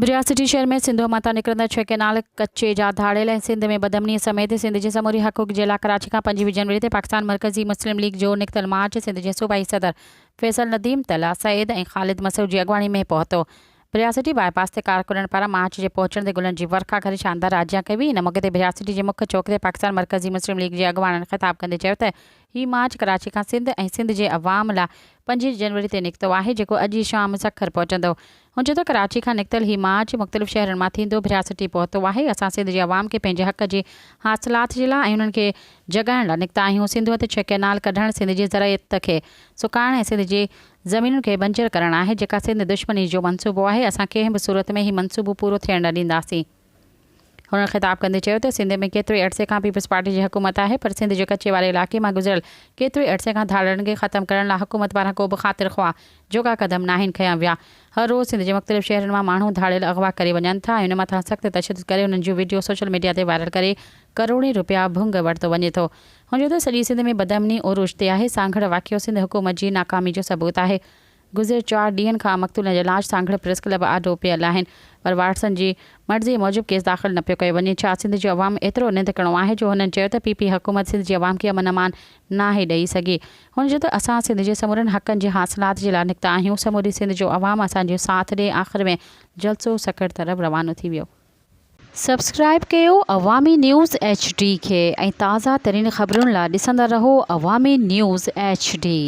برياسٽي شهر ۾ سنڌوء مٿان نڪرندڙ ڇهه ڪئنال ڪچي جا ڌاڙيل ۽ سنڌ ۾ بدامنيء سميت سنڌ جي سموري حقوق جي لاء ڪراچي کان 25 جنوري تي پاڪستان مرڪزي مسلم ليگ جو نڪتل مارچ سنڌ جي صوبائي صدر فيصل نديم، طلحه سعيد ۽ خالد مسعود جي اڳواڻي ۾ پهتو. برياسٽي باء پاس تي ڪارڪنن پاران مارچ جي پهچڻ تي گلن جي ورکا ڪري شاندار آجيان ڪئي وئي. ان موقعي تي برياسٽي جي مک چوڪ تي پاڪستان مرڪزي مسلم ليگ جي اڳواڻن خطاب ڪندي چيو ته هي مارچ ڪراچي کان سنڌ ۽ سنڌ جي عوام لاء 25 جنوري تي نڪتو آهي جيڪو اڄ شام سکر پهچندو. هن چيو ته ڪراچي کان نڪتل هي مارچ مختلف شهرن مان ٿيندو ڀرياسٽي پهتو آهي، اسان سنڌ جي عوام کي پنهنجي حق جي حاصلات جي لاء ۽ انهن کي جڳائڻ لاء نڪتا آهيون، سنڌوء تي ڇهه ڪئنال ڪڍڻ سنڌ جي زراعت کي سڪائڻ ۽ سنڌ جي زمينن کي بنجر ڪرڻ آهي، جيڪا سنڌ دشمني جو منصوبو آهي، اسان ڪنهن به صورت ۾ هي منصوبو پورو ٿيڻ نه ڏينداسين. هن خطاب ڪندي چيو ته سنڌ ۾ ڪيتري عرصي کان پيپلز پارٽي جي حڪومت آهي پر سنڌ جي ڪچي واري علائقي مان گذريل ڪيتري عرصي کان ڌاڙيلن کي ختم ڪرڻ لاء حڪومت پاران ڪو به خاطر خواهه جوڳا قدم ناهن کنيا ويا. هر روز سنڌ جي مختلف شهرن مان ماڻهو ڌاڙيل اغوا ڪري وڃن ٿا ۽ ان مٿان سخت تشدد ڪري انهن جون وڊيو سوشل ميڊيا تي وائرل ڪري ڪروڙين روپيا ڀنگ ورتو وڃي ٿو. هن چيو ته سڄي سنڌ ۾ بدامني عروج تي آهي، سانگهڙ واقعو سنڌ حڪومت جي ناڪامي جو ثبوت آهي. گذريل چار ڏينهن کان مقتولن جا لاش سانگهڙ پريس ڪلب آڏو پيل آهن پر وارثن جي مرضي موجب ڪيس داخل نه پيو ڪيو وڃي، ڇا سنڌ جو عوام ايترو نڌڪڻو آهي جو هنن چيو ته پي پي حڪومت سنڌ جي عوام کي امن امان ناهي ڏئي سگهي. هن چيو ته اسان سنڌ جي سمورن حقن جي حاصلات جي لاء نڪتا آهيون، سموري سنڌ جو عوام اسان جو ساٿ ڏئي، آخر ۾ جلسو سکر طرف روانو ٿي ويو. سبسڪرائيب ڪيو عوامي نيوز ايڇ ڊي کي ۽ تازه ترين خبرن لا ڏسندا رهو عوامي نيوز ايڇ ڊي.